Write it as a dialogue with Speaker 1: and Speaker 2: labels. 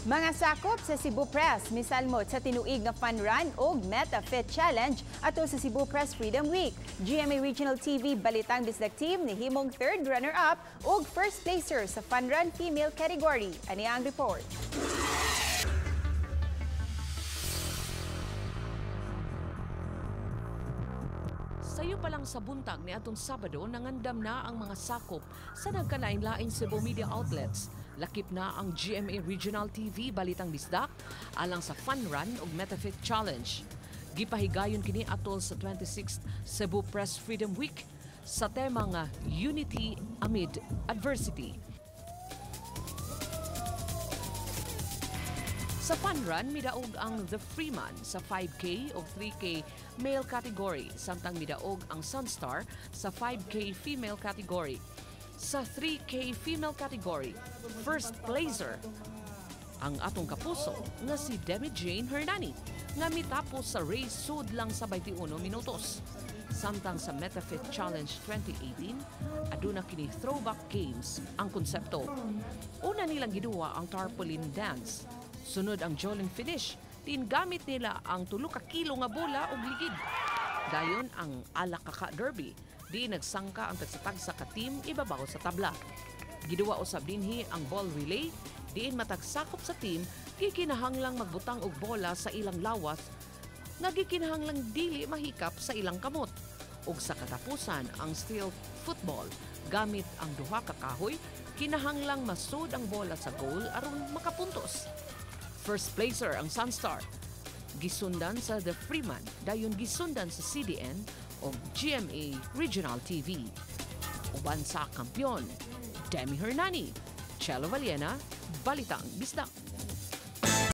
Speaker 1: Mga sakop sa Cebu Press misalmot sa tinuig nga fun run og Meta Fit Challenge ato sa Cebu Press Freedom Week. GMA Regional TV Balitang Bisdak Team nihimong third runner-up ug first placer sa fun run female category. Ani ang report.
Speaker 2: Sayo pa lang sa buntag ni atong Sabado, nangandam na ang mga sakop sa nagkalain-laing Cebu media outlets. Lakip na ang GMA Regional TV Balitang Bisdak alang sa Fun Run ug Metafit Challenge. Gipahigayon kini atol sa 26th Cebu Press Freedom Week sa tema nga Unity Amid Adversity. Sa fun run, midaog ang The Freeman sa 5K o 3K male category, samtang midaog ang Sunstar sa 5K female category. Sa 3K female category, first placer ang atong kapuso nga si Demi Jane Hernani nga mitapos sa race sud lang sa 21 minutos. Samtang sa Metafit Challenge 2018, aduna kini Throwback Games ang konsepto. Una nilang giduwa ang tarpaulin dance. Sunod ang Jolin finish, din gamit nila ang 3 ka kilo nga bola og ligid. Dayon ang Alakaka Derby, di nagsangka ang tagsa-tagsa ka team ibabaw sa tabla. Giduwa usab dinhi ang ball relay, diin matagsakop sa team gikinahanglang magbutang og bola sa ilang lawas nga gikinahanglang dili mahikap sa ilang kamot. Ug sa katapusan ang steel football, gamit ang duha ka kahoy, kinahanglang masud ang bola sa goal aron makapuntos. First placer ang Sunstar, gisundan sa The Freeman, dayon gisundan sa CDN o GMA Regional TV. Uban sa kampiyon, Demi Hernani, Chelo Valiena, Balitang Bisdak.